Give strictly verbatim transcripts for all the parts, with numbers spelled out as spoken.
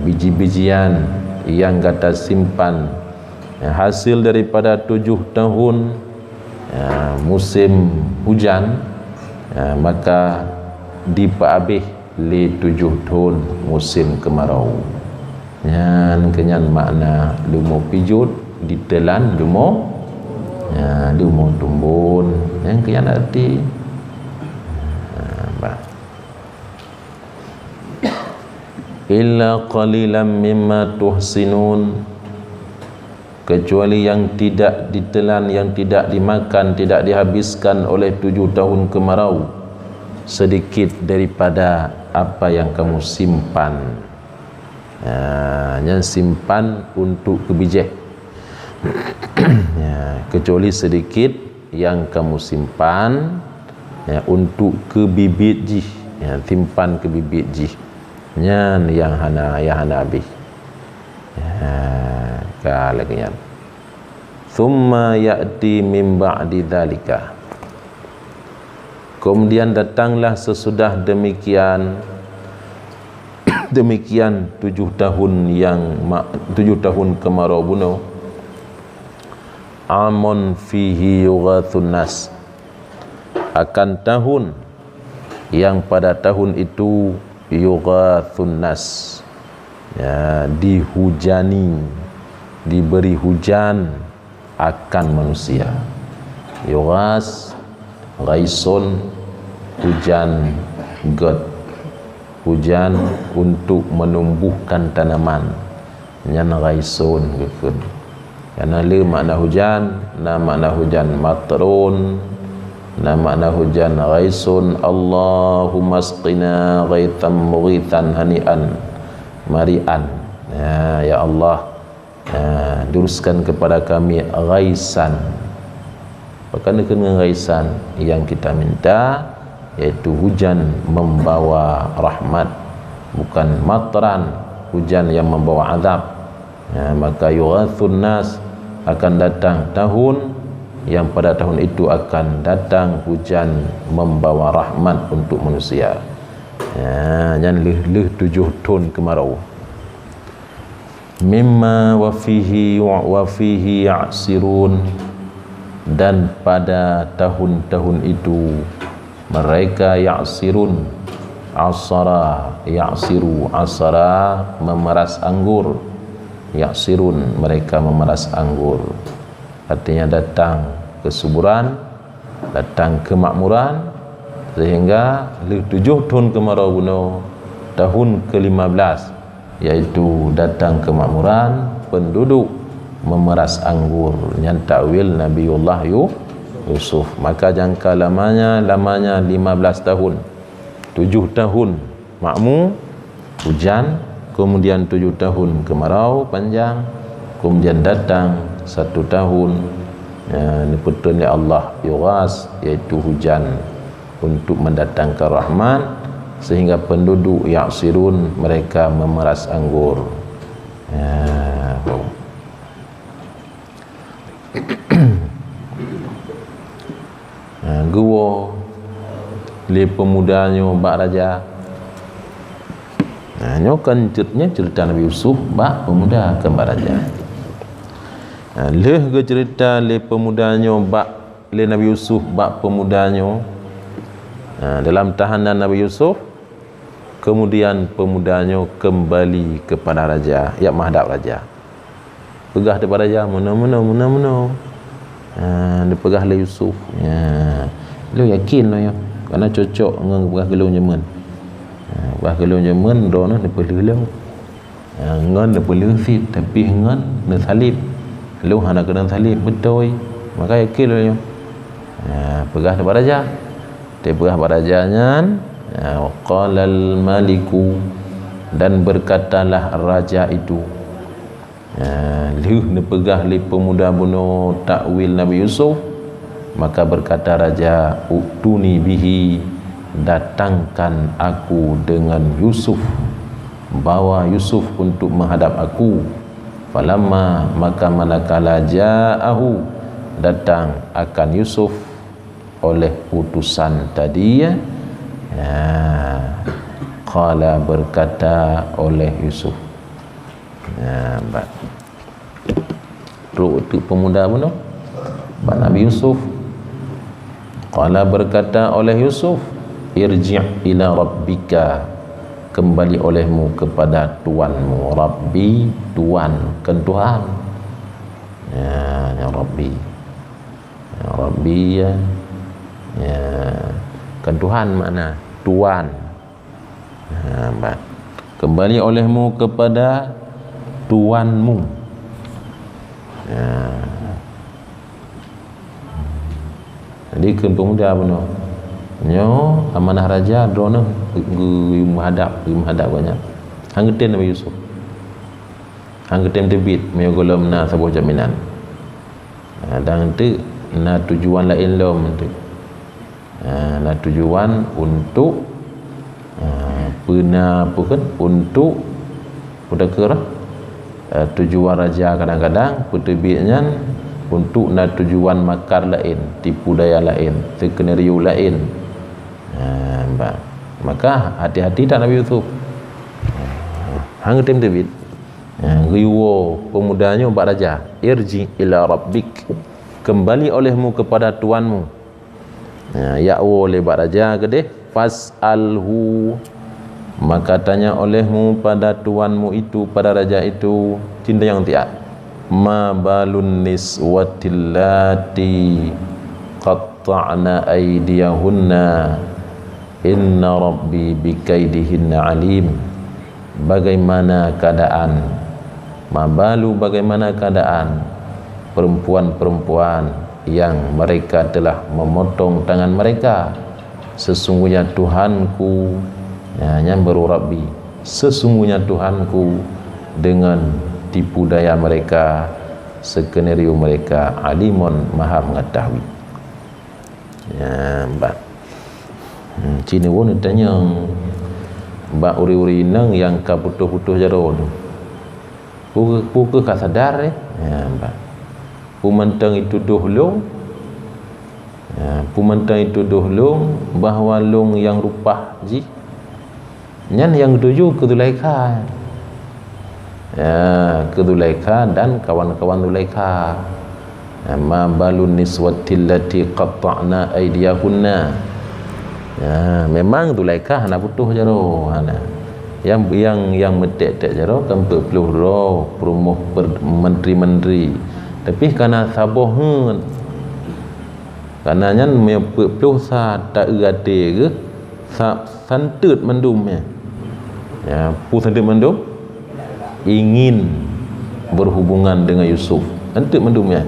biji-bijian yang gata simpan, ya, hasil daripada tujuh tahun, ya, musim hujan, ya, maka dipeuabéh lé tujoh thon musim keumarau. Nyan keunyan makna leumo pijot diteulan leumo, ya, leumo tumbon. Nyan keunyan arti. Ha, bah. Illa qalilan mimma tuhsinun, kecuali yang tidak ditelan, yang tidak dimakan, tidak dihabiskan oleh tujuh tahun kemarau, sedikit daripada apa yang kamu simpan. Ha, nyan simpan untuk keubijéh. Ya, kecuali sedikit yang kamu simpan, ya, untuk keu bibit jih, ya, simpan keu bibit jih. Nyan nyang hana, nyang hana habéh. Ya, ka lagée nyan. Tsumma ya'ti min ba'di dzalika. Kemudian datanglah sesudah demikian, demikian tujuh tahun yang ma-, tujuh tahun kemarau bunoe, amun fihi yughathun nas, akan tahun yang pada tahun itu yughathun nas, ya, dihujani, diberi hujan akan manusia. Yughath, ghaithun, hujan gét, hujan untuk menumbuhkan tanaman. Nyan ghaithun geukheun. Kana le makna hujan, na makna hujan matrun, na makna hujan ghaithun. Allahumma asqina ghaitsan mughitsan hani'an mari'an. Ya, ya Allah, ha, duruskan kepada kami ghaitsan. Pakon geukheun ngon ghaitsan? Yang kita minta yaitu hujan membawa rahmat, bukan matran, hujan yang membawa azab. Ha, maka yughathun nas, akan datang tahun yang pada tahun itu akan datang hujan membawa rahmat untuk manusia. Ha, nyan lheueh-lheueh tujoh thon keumarau. Mimma wa fihi, wa fihi ya'sirun, dan pada tahun-tahun itu mereka ya'sirun, asara ya'siru, asara memeras anggur, ya'sirun mereka memeras anggur. Artinya datang kesuburan, datang kemakmuran, sehingga lheueh tujoh thon keumarau bunoe, tahun kelima belas, yaitu datang kemakmuran, penduduk memeras anggur, nyan takwil Nabiullah Yu-, Yusuf. Maka jangka lamanya, lamanya lima belas tahun, tujoh tahun makmu, hujan, kemudian tujoh tahun kemarau panjang, kemudian datang satu tahun, ya, neupeutreun lé Allah yughath, yaitu hujan untuk mendatangkan rahmat, sehingga penduduk ya'sirun, mereka memeras anggur. Ya, Ha, geuwoe lé peumuda nyoe bak raja. Ha, nyoe kan cer-, nyoe ceurita Nabi Yusuf bak peumuda, kon bak raja. Ha, lheueh geuceurita lé peumuda nyoe bak, lé Nabi Yusuf bak peumuda nyoe, ha, dalam tahanan Nabi Yusuf, kemudian peumuda nyoe kembali kepada raja, jak meuhadab raja. Peugah teuh bak raja, meunoe, meunoe, meunoe, meunoe. Ha, neupeugah lé Yusuf. Ya. Lôn yakin lôn nyoe. Karena cocok ngon peugah keu lôn jameun. Ha, peugah keu lôn jameun, droeneuh neupeulheueh lôn. Ha, ngon neupeulheueh cit, tapi ngon neusaleb. Lôn hana keunong saleb, beutôi. Maka yakin lôn nyoe. Ha, peugah teuh bak raja. Teupeugah bak raja nyan, ha, wa qalal maliku, dan berkatalah raja itu. Ha, lheueh neupeugah lé peumuda bunoe takwil Nabi Yusuf, maka berkata raja, "U'tuni bihi, datangkan aku dengan Yusuf, bawa Yusuf untuk menghadap aku." Falamma, maka manakala ja'ahu, datang akan Yusuf oleh utusan tadi, ya. Ya. Qala, berkata oleh Yusuf, Ya, ba-, trok teuk pemuda bunoe bak Nabi Yusuf. Qala, berkata oleh Yusuf, "Irji' ila rabbika, kembali olehmu kepada tuanmu." Rabbi, tuan, kan Tuhan. Ya, ya Rabbi. Ya Rabbi, ya. Ya, kan Tuhan makna tuan. Ha, ba-, kembali olehmu kepada tuanmu. Ya. Jadi, keu pemuda bunoe. Nyoe amanah raja, droeneuh geu-, geu-, meuhadab, geu-, meuhadab gobnyan. Han geutem Nabi Yusuf. Han geutem teubiet, meunyoe gohlom na saboh jaminan. Ha, dan teuk na tujuan laén lom teuk. Ha, na tujuan untuk, ha, peuna peue kheun, untuk, peue takheun, ha, tujuan raja kadang-kadang peuteubiet nyan untuk na tujuan makar laén, tipu daya laén, skenario laén. Ha, ba-, maka hati-hati that Nabi Yusuf. Ha, han geutem teubiet. Ha, geuyue woe pemuda nyoe bak raja, "Irji ila rabbik." Kembali olehmu kepada tuanmu. Ya, jak woe lé bak raja keudeh, "Fas'alhu." Maka tanya olehmu pada tuanmu itu, pada raja itu, cintayong tiat. "Ma balun niswatil lati qatta'na aidiyahunna. Inna rabbi bikaidihinna alim." Bagaimana keadaan, ma balu, bagaimana keadaan perempuan-perempuan yang mereka telah memotong tangan mereka? Sesungguhnya Tuhanku, ya, nyan baru Rabbi, sesungguhnya Tuhanku dengan tipu daya mereka, skenario mereka, Alimun, Maha Mengetahui. Ya, ba-, hmm, cit nyoe neutanyong bak ureuëng-ureuëng inong nyang ka putôh-putôh jaroe nyoe. Peu, peu kheueh ka sadar, eh? Ya, ba-, peu mantong jitudoh lôn? Ya, peu mantong jitudoh lôn bahwa lôn nyang rupah jih? Nyan nyang geutuju keu Zulaikha. Ya, keu Zulaikha dan kawan-kawan Zulaikha. Ya, ma balun niswatil lati qatta'na aidiyahunna. Ya, memang Zulaikha hana putôh jaroe, hana. Nyang, nyang, nyang meutek-tek jaroe kan peuet ploh droe peurumoh per-, menteri-menteri. Tapi kana saboh heuet. Kana nyan meunyoe peuet ploh sa ta-eu até geuh, sa-, santeut mandum, ya. Ya, peue santeut mandum? Ingin berhubungan dengan Yusuf. Santeut mandum, ya.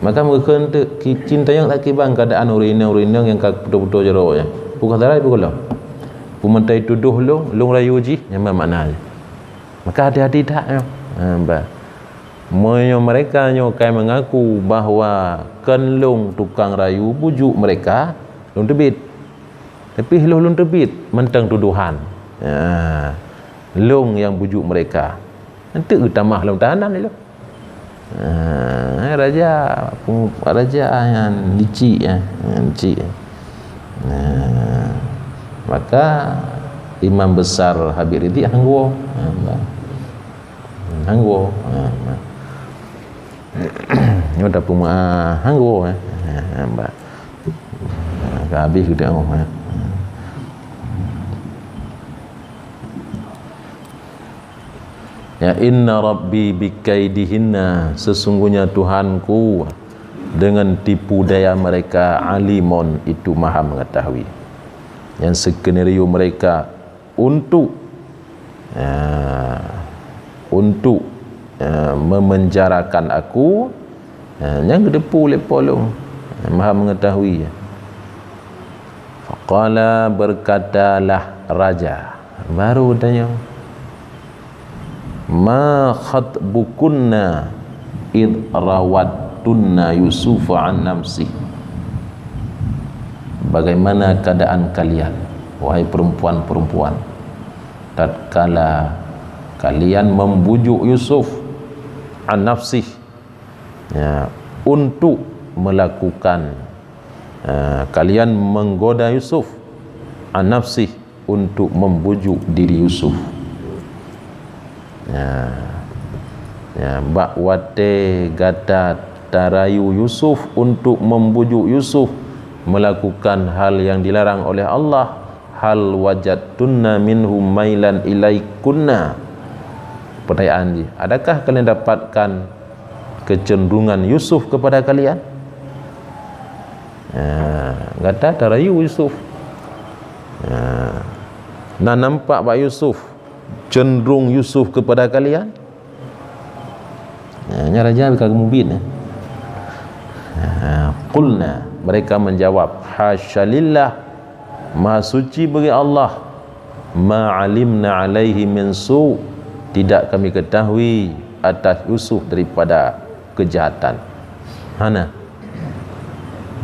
Maka meukeunteuk ki-, cintayong sakiban keadaan ureuëng inong-ureuëng inong nyang ka putôh-putôh jaroe, ya. Peu ka sadar, peu gohlom? Peu mantong jitudoh lôn, lôn rayu jih, nyan makna jih. Maka hati-hati that, ya. Ha, ba. Meunyoe mereka nyoe ka mengaku bahwa kon lôn tukang rayu, bujuk mereka, lôn teubiet. Tapi lôn, lôn teubiet mantong tudohan. Ya. Lôn nyang bujuk mereka. Nanti geutamah lom tahanan lé lôn. Ha, raja, raja nyan licik, ya. Licik. Nah, maka Imam Besar Habib Ridhik hana geuwoe. Ha, ba. Hana geuwoe. Ha, ba. Nyoe dah peuma-, hana geuwoe, eh. Ha, ba. Ha, ka habéh geutanyoe, eh. Ya, inna rabbi bikaidihinna, sesungguhnya Tuhanku dengan tipu daya mereka, alimun, itu maha mengetahui. Yang skenario mereka untuk, ya, untuk, ya, memenjarakan aku, ya, nyang geuteupeue lé Po lôn, ya, maha mengetahui. Faqala, berkatalah raja, baru tanya, "Ma khatbukunna id rawattunna Yusufa an nafsi?" Bagaimana keadaan kalian, wahai perempuan-perempuan, tatkala kalian membujuk Yusuf an nafsih, ya, untuk melakukan, eh, kalian menggoda Yusuf an nafsih, untuk membujuk diri Yusuf. Ya. Ya, bak watée gata tarayu Yusuf untuk membujuk Yusuf melakukan hal yang dilarang oleh Allah, "Hal wajadtunna minhum mailan ilaikunna?" Pertanyaan jih, adakah kalian dapatkan kecenderungan Yusuf kepada kalian? Ya, gata tarayu Yusuf. Ya. Na nampak bak Yusuf, cenderung Yusuf kepada kalian? Ya, nyan raja ka geumubiet, ya. Ya, qulna, mereka menjawab, "Hasya lillah, maha suci bagi Allah, ma alimna alaihi min su, tidak kami ketahui atas Yusuf daripada kejahatan." Hana.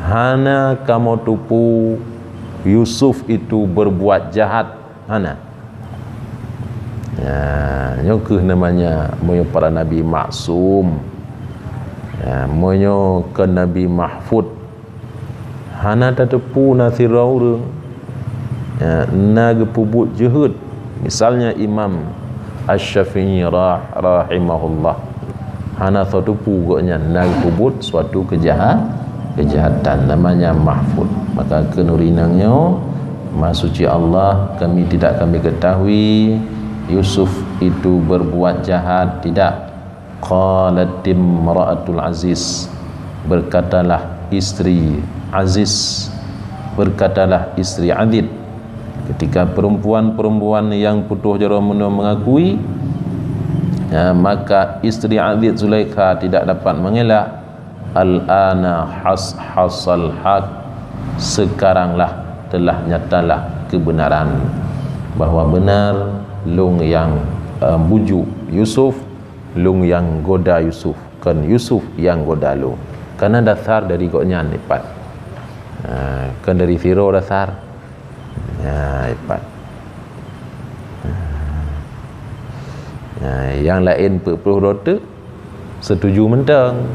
Hana kamoe tupu Yusuf itu berbuat jahat. Hana. Ya, nyoe kheueh namanya meunyoe para nabi maksum. Ya, meunyoe keu Nabi Mahfud, hana tateupeue na sidroe ureuëng, ya, na geupeubuet jeuhet. Misalnya Imam Asy-Syafi'i ra-, rahimahullah, hana tateupeue gobnyan na geupeubuet suatu keujaha-, keujahatan, namanya mahfud. Maka keuneuri nang nyoe, Maha Suci Allah, kami tidak kami ketahui Yusuf itu berbuat jahat, tidak. Qalat imra'atul aziz, berkatalah istri Aziz, berkatalah istri Aziz. Ketika perempuan-perempuan yang putôh jaroe meunoe mengakui, ya, maka istri Aziz Zulaikha tidak dapat mengelak. Al-ana has-, hasal haq, sekaranglah telah nyatalah kebenaran, bahwa benar lôn nyang, eh, bujuk Yusuf, lôn nyang goda Yusuf, kon Yusuf nyang goda lôn. Karena dasar dari gobnyan ipat. Ha, kon dari sidroe dasar. Ya, ipat. Ha, nyang laén peuet ploh droe teuk setuju mantong.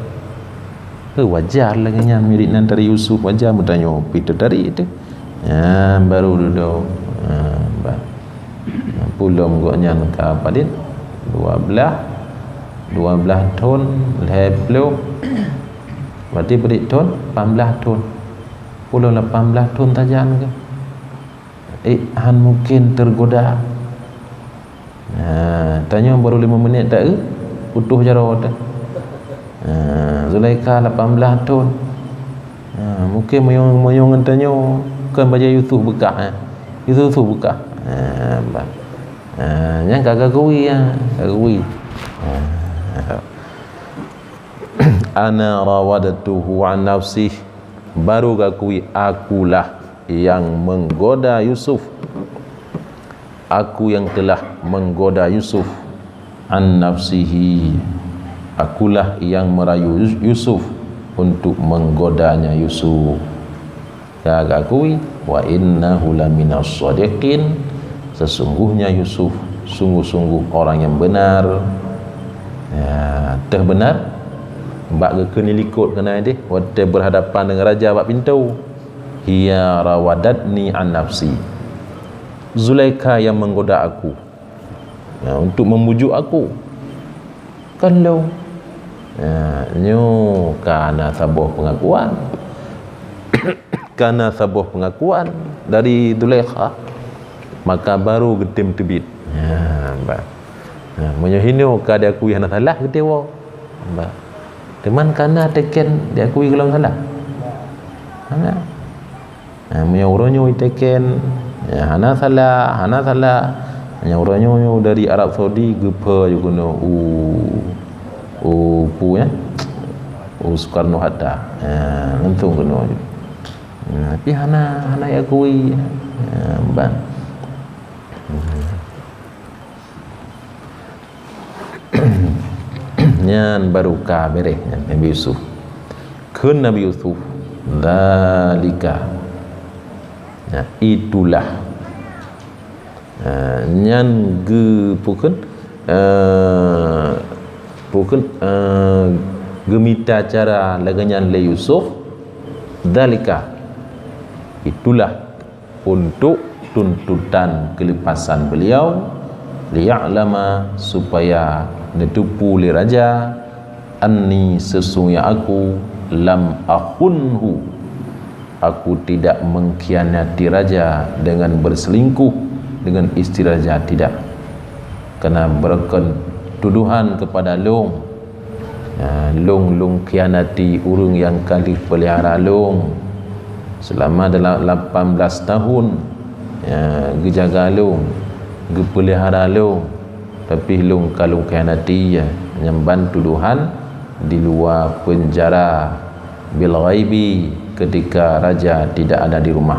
Eh, wajar lagée nyan, mirip nan tari Yusuf, wajar meutanyoe pih teutari teuh. Ya, baru dudoe. Ha, ba. Pulom gobnyan ka padit? Dua blah. Dua blah thon, lhée ploh. Berarti padit thon? Lapan blah thon. Pulom lapan blah thon tajan keuh. Eh, han mungken teugoda. Ha, tanyoe baru lima menit ta-eu, putôh jaroe teuh. Ha, Zulaikha lapan blah thon. Ha, mungken meunyoe, meunyoe ngon tanyoe, kon bajée Yusuf beukah, eh. Yusuf, Yusuf beukah. Ha, bah. Ha, nyan ka gagui, ya, gagui. Ha. Ana rawadtuhu an nafsih. Baru gakui akulah yang menggoda Yusuf. Aku yang telah menggoda Yusuf an nafsihi. Akulah yang merayu Yus-, Yusuf untuk menggodanya Yusuf. Ka gakui, "Wa innahu laminas shadiqin." Sesungguhnya Yusuf sungguh-sungguh orang yang benar. Ya, teuh benar. Bak geukheun likot keunan deh, watée berhadapan dengan raja bak pintoe. "Hiya rawadatni an nafsi." Zulaikha yang menggoda aku. Ya, untuk membujuk aku. Kan lôn. Ya, nyoe ka na saboh pengakuan. Ka na saboh pengakuan dari Zulaikha. Maka baru geutem teubiet. Ya, ba. Ya, meunyoe hinoe ka diakui hana salah geutem woe. Ba. Teuma ka na teken diakui gohlom salah. Hana. Ha, meunyoe uroe nyoe iteken, ya, hana salah, hana salah. Meunyoe uroe nyoe, nyoe dari Arab Saudi geupeue ju keunoe u, u peue, ya? U Soekarno Hatta. Ha, langsung keunoe ju. Ha, tapi hana, hana diakui. Ha, ban. Nyan baru ka bereh nyan Nabi Yusuf. Kheun Nabi Yusuf, "Dzalika." Ya, itulah. Ha, nyan geu-, pukon, eh, pukon, eh, geumita cara lagée nyan lé Yusuf. "Dzalika." Itulah untuk tuntutan kelepasan beliau, Liya'lama, supaya neuteupeue lé raja, anni, sesungguhnya aku, lam akhunhu, aku tidak mengkhianati raja dengan berselingkuh dengan istri raja, tidak. Karena beureukon tuduhan kepada lôn, ya, lôn, lôn khianati ureuëng nyang ka lheueh peulihara lôn selama dalam lapan belas tahun, ya, geujaga lôn, geupeulihara lôn, tapi lôn ka lôn khianati, ya, nyan ban tuduhan di luwa peunjara bil ghaibi, ketika raja tidak ada di rumah.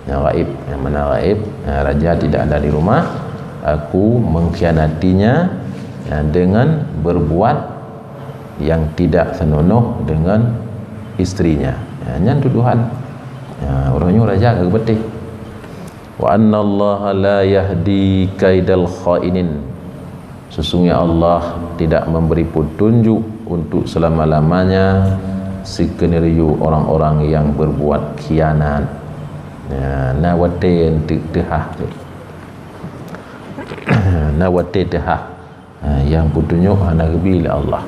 Yang gaib, yang mana gaib, ya, raja tidak ada di rumah, aku mengkhianatinya, ya, dengan berbuat yang tidak senonoh dengan istrinya. Ya, nyan tuduhan. Ya, uroe nyoe raja ka geupatéh. Wa annallaha la yahdi kaidal khainin. Sesungguhnya Allah tidak memberi petunjuk untuk selama-lamanya skenario orang-orang yang berbuat khianat. Ya, na watée enteuk teuhah. Na watée teuhah. Ha, nyang petunjuk hana geubi lé Allah.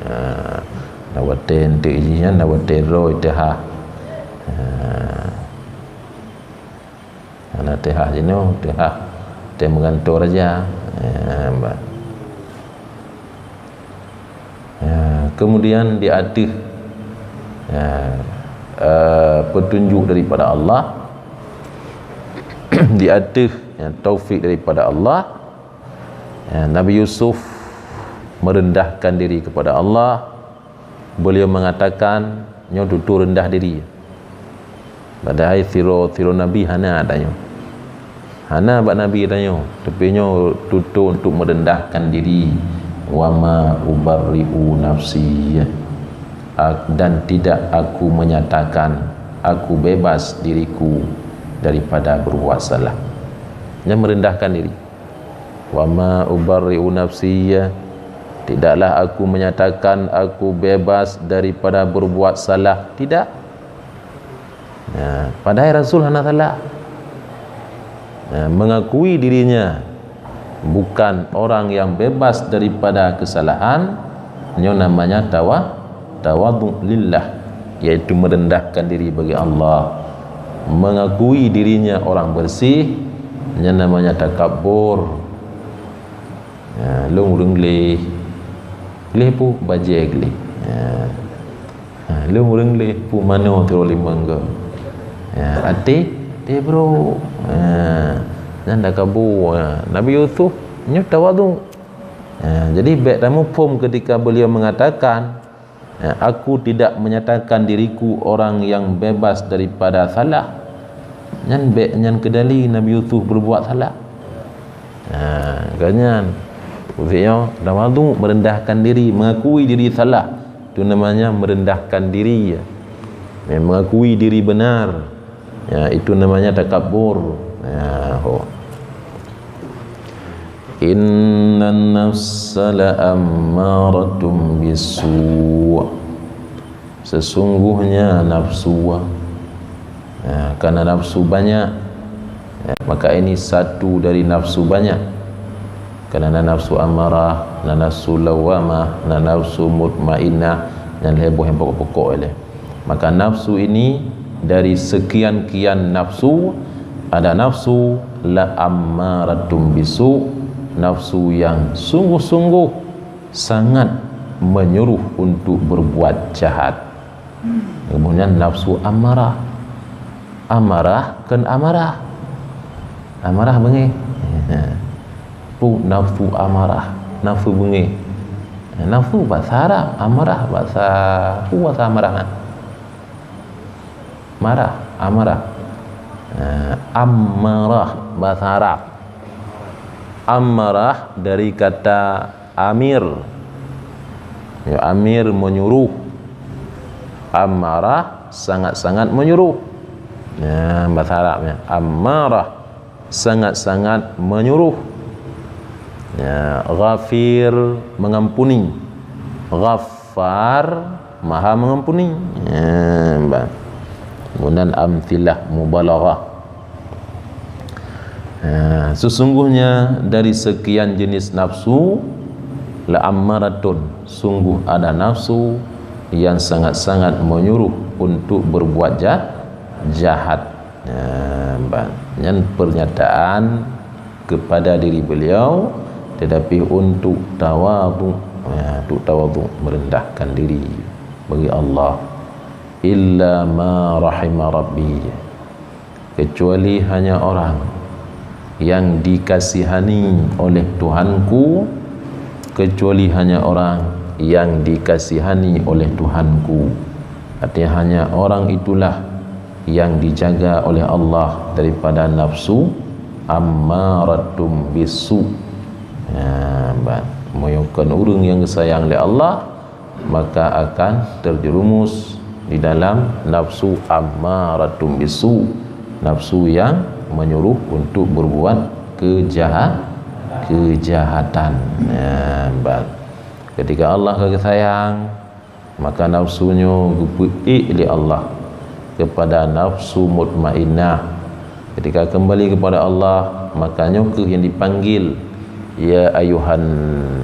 Ha, na watée enteuk jih nyan, na watée droe teuhah. Ha. Hana teuhah jinoe, teuhah, teuh meugantoe raja. Ya, ba. Ya, kemudian di ateueh, ya, eh, petunjuk daripada Allah, di ateueh, ya, taufik daripada Allah, ya, Nabi Yusuf merendahkan diri kepada Allah, beliau mengatakan, nyoe tutoe rendah diri. Padahai sidroe, sidroe nabi hana tanyoe. Hana bak nabi tanyoe, tapi nyoe tutoe untuk merendahkan diri. Wa ma ubarri'u nafsi. Ak-, dan tidak aku menyatakan aku bebas diriku daripada berbuat salah. Nyan merendahkan diri. Wa ma ubarri'u nafsi, tidaklah aku menyatakan aku bebas daripada berbuat salah. Tidak. Ya, padahai Rasul hana salah. Ya, mengakui dirinya bukan orang yang bebas daripada kesalahan, nyoe namanya tawa-, tawadhu lillah, yaitu merendahkan diri bagi Allah. Mengakui dirinya orang bersih, nyan namanya takabur. Ha, lôn ureuëng gleh. Gleh peue? Bajée gleh. Ha. Ha, lôn ureuëng gleh peue? Manoe sidroe limong go. Ha, até, até brok. Ha, nyan takabur. Ha, Nabi Yusuf nyoe tawadhu. Ha, jadi bék tamuphom ketika beliau mengatakan, "Aku tidak menyatakan diriku orang yang bebas daripada salah." Nyan bék nyan keudali Nabi Yusuf berbuat salah. Ha, kan nyan. Maksudnya, tawadhu, merendahkan diri, mengakui diri salah. Itu namanya merendahkan diri, ya. Ya, mengakui diri benar. Ya, itu namanya takabur. Ya, ho. Innan nafsa la ammaratun bisu'. Sesungguhnya nafsu, ya, karena nafsu banyak, ya, maka ini satu dari nafsu banyak. Karena na nafsu amarah, na nafsu lawamah, na nafsu mutmainnah, dan lhée boh nyang pokok-pokok ilée. Maka nafsu ini dari sekian-kian nafsu, ada nafsu la ammaratun bisu', nafsu yang sungguh-sungguh sangat menyuruh untuk berbuat jahat. Kemudian nafsu amarah. Amarah kan amarah. Amarah beungéh. Peue nafsu amarah, nafsu beungéh. Nafsu bahasa Arab, amarah bahasa, peue bahasa amarah? Marah, amarah. Nah, ammarah, bahasa Arab. Ammarah dari kata amir. Ya, amir menyuruh. Ammarah sangat-sangat menyuruh. Ya, bahasa Arabnya. Ammarah sangat-sangat menyuruh. Ya, ghafir, mengampuni. Ghaffar, maha mengampuni. Ya, ba. Kemudian amsilah mubalaghah. Ha, sesungguhnya dari sekian jenis nafsu, la ammaratun, sungguh ada nafsu yang sangat-sangat menyuruh untuk berbuat ja-, jahat. Ha, ba-, nyan pernyataan kepada diri beliau, tetapi untuk tawadhu, ha, untuk tawadhu, merendahkan diri bagi Allah. Illa ma rahima Rabbi, kecuali hanya orang yang dikasihani oleh Tuhanku, kecuali hanya orang yang dikasihani oleh Tuhanku. Artinya, hanya orang itulah yang dijaga oleh Allah daripada nafsu ammaratum bisu. Ha, ba-, meunyoe kon ureuëng nyang geusayang lé Allah, maka akan terjerumus di dalam nafsu ammaratum bisu, nafsu yang menyuruh untuk berbuat kejaha-, kejahatan. Nah, ba-, ketika Allah ka geusayang, maka nafsu nyoe geupeuék lé Allah kepada nafsu mutmainnah. Ketika kembali kepada Allah, maka nyoe kheueh yang dipanggil, "Ya ayuhan,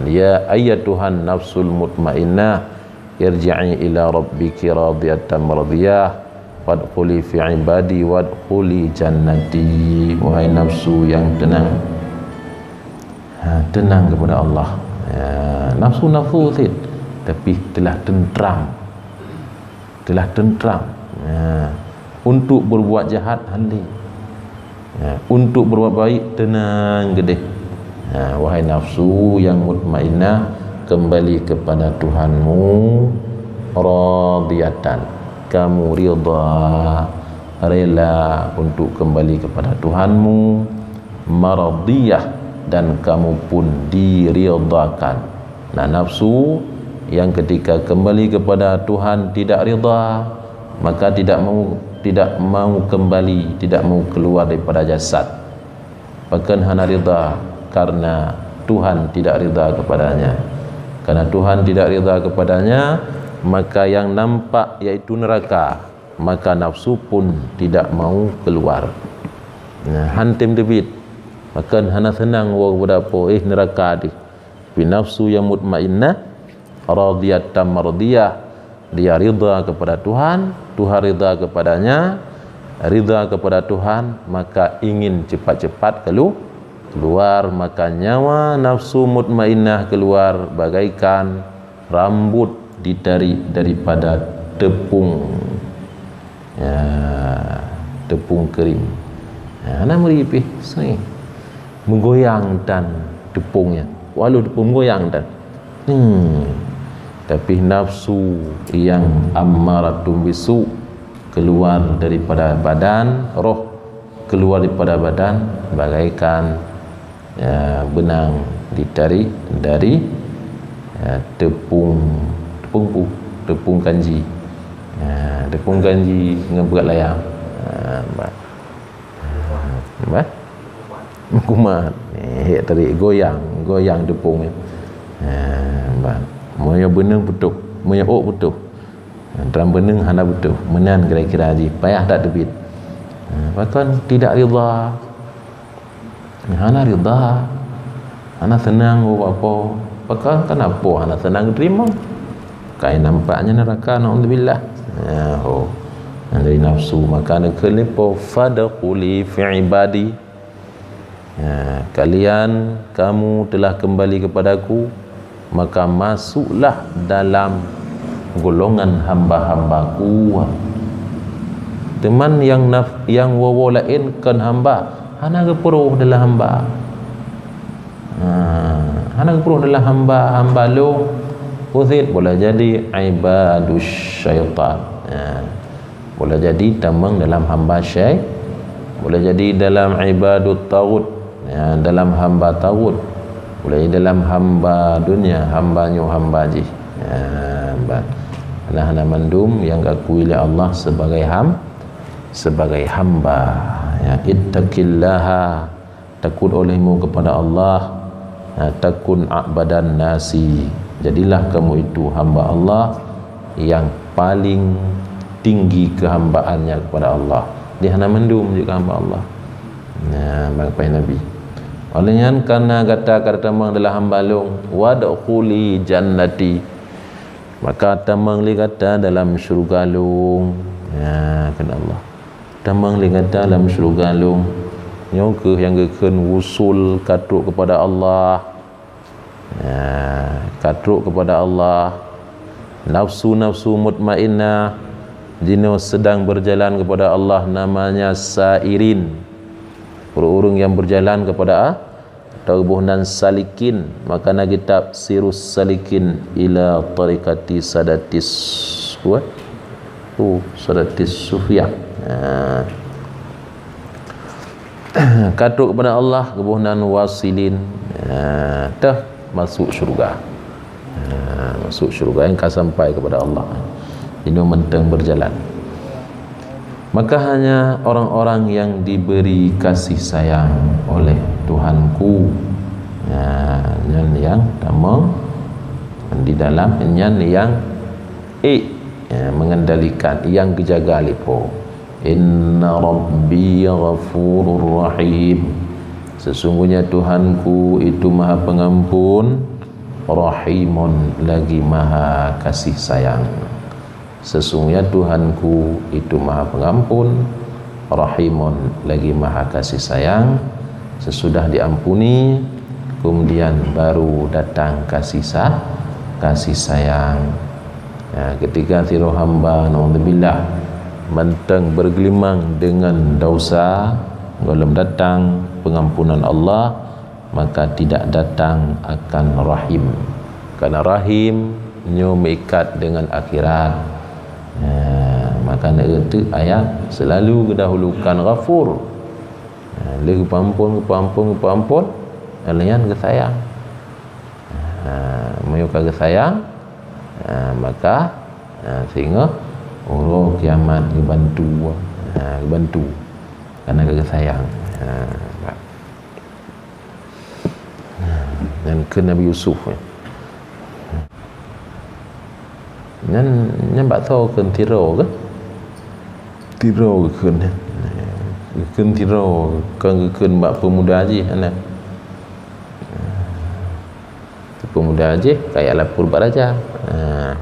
ya ayyatuhan nafsul mutmainnah, irji'i ila rabbiki radiyatan mardiyah, fadkhuli fi ibadi wadkhuli jannati." Wahai nafsu yang tenang, ha, tenang kepada Allah. Ya, nafsu-nafsu cit, tapi telah tentram. Telah tentram. Ya. Untuk berbuat jahat, hana lé. Ya. Untuk berbuat baik, tenang keudeh. Ya. Wahai nafsu yang mutmainnah, kembali kepada Tuhanmu, radiyatan. Kamu ridha, rela untuk kembali kepada Tuhanmu, mardiyah, dan kamu pun diridhakan. Nah, nafsu yang ketika kembali kepada Tuhan tidak ridha, maka tidak mau, tidak mau kembali, tidak mau keluar daripada jasad. Pakon hana ridha? Karena Tuhan tidak ridha kepadanya. Karena Tuhan tidak ridha kepadanya, maka yang nampak yaitu neraka, maka nafsu pun tidak mau keluar. Nah, han tem teubiet. Pakon hana seunang woe kepada Po, eh, neraka deh. Tapi nafsu yang mutmainnah, radiyatan mardiyah, dia ridha kepada Tuhan, Tuhan ridha kepadanya, ridha kepada Tuhan, maka ingin cepat-cepat kelu-, keluar, maka nyawa nafsu mutmainnah keluar bagaikan rambut ditarik daripada tepung. Ya, tepung kering. Ya, hana meuri pih, seueh. Meugoyang tan tepung nyan. Walau tepung meugoyang tan. Hmm. Tapi nafsu yang ammaratun bisu keluar daripada badan, roh keluar daripada badan bagaikan, ya, benang ditarik dari, ya, tepung, tepung pu-, tepung kanji. Ya, tepung kanji ngon brat layam. Ha, bah. Bah? Kumat. Eh, tarik, goyang, goyang tepung nyan. Ha, bah. Meunyoe beuneueng putôh, meunyoe ôk putôh. Tram beuneueng hana putôh, meunan kira-kira jih, payah that teubiet. Ha, pakon tidak ridha. Hana ridha, hana seunang ubak Po. Pakon, kenapa hana seunang teurimong? Kai nampak nyan neraka, naudzubillah. Ya, ho. Nyan dari nafsu, maka neukheun lé Po, "Fadkhuli fi ibadi." Ya, kalian, kamu telah kembali kepadaku, maka masuklah dalam golongan hamba-hambaku. Teuma nyang naf-, nyang woe-woe laén kon hamba, hana geupeurôh dalam hamba. Ha, hana geupeurôh dalam hamba, hamba lôn. Peue cit, boleh jadi ibadus syaitan. Ha. Boleh jadi tamong dalam hamba syai-, boleh jadi dalam ibadut taghut, ya, dalam hamba taghut. Boleh jadi dalam hamba dunia, hamba nyoe, hamba jih. Ya, ba-, nah, hana mandum nyang geukui lé Allah sebagai ham-, sebagai hamba. Ya, ittaqillaha, takut olehmu kepada Allah, ha, takun a'badan nasi. Jadilah kamu itu hamba Allah yang paling tinggi kehambaannya kepada Allah. Dia hana mandum juga hamba Allah. Nah, bak paih Nabi. Oleh nyan, karena gata ka tamong adalah hamba lôn, wadkhuli jannati. Maka tamong lé gata dalam syurga lôn. Nah, kheun Allah. Tamong lé gata dalam syurga lôn. Nyoe kheueh nyang geukheun wusul ka trok kepada Allah. Nah, ka trok kepada Allah. Nafsu-nafsu mutmainnah jinoe sedang berjalan kepada Allah, namanya sairin. Ureuëng-ureuëng yang berjalan kepada Allah, atau geuboh nan salikin, maka na kitab Sirus Salikin ila Tariqati Sadatis, apa? Tu, Sadatis Sufiyah. Ha. Ka trok kepada Allah, geuboh nan wasilin. Ha, teuh masuk syurga. Ha, masuk syurga nyang ka sampai kepada Allah. Jinoe mantong berjalan. Maka hanya orang-orang yang diberi kasih sayang oleh Tuhanku, ya, nyan nyang tamong di dalam, nyan nyang ék, ya, mengendalikan, nyang geujaga lé Po. Inna Rabbi ghafurur rahim. Sesungguhnya Tuhanku itu Maha Pengampun, Rahimun, lagi Maha Kasih Sayang. Sesungguhnya Tuhanku itu Maha Pengampun, Rahimun, lagi Maha Kasih Sayang. Sesudah diampuni, kemudian baru datang kasih sa-, kasih sayang. Ya, ketika sidroe hamba, naudzubillah, mantong bergelimang dengan dosa, gohlom datang pengampunan Allah, maka tidak datang akan rahim. Karena rahim nyoe meuikat dengan akhirat. Ya, maka na euteuk ayat selalu geudahulukan ghafur. Ya, lheueh geupeuampon, geupeuampon, geupeuampon, lheueh nyan geusayang. Ha, meunyoe ka geusayang, ha, maka, ha, singoh uroe kiamat geubantu, ha, geubantu. Karena ka geusayang. Ha, nampak. Ha, nyan kheun Nabi Yusuf, ya. Nyan, nyan bak soe kheun, sidroe keuh? Sidroe geukheun, ya. Geukheun sidroe, kon geukheun bak peumuda jih, hana. Peumuda jih ka jak lapor bak raja. Ha.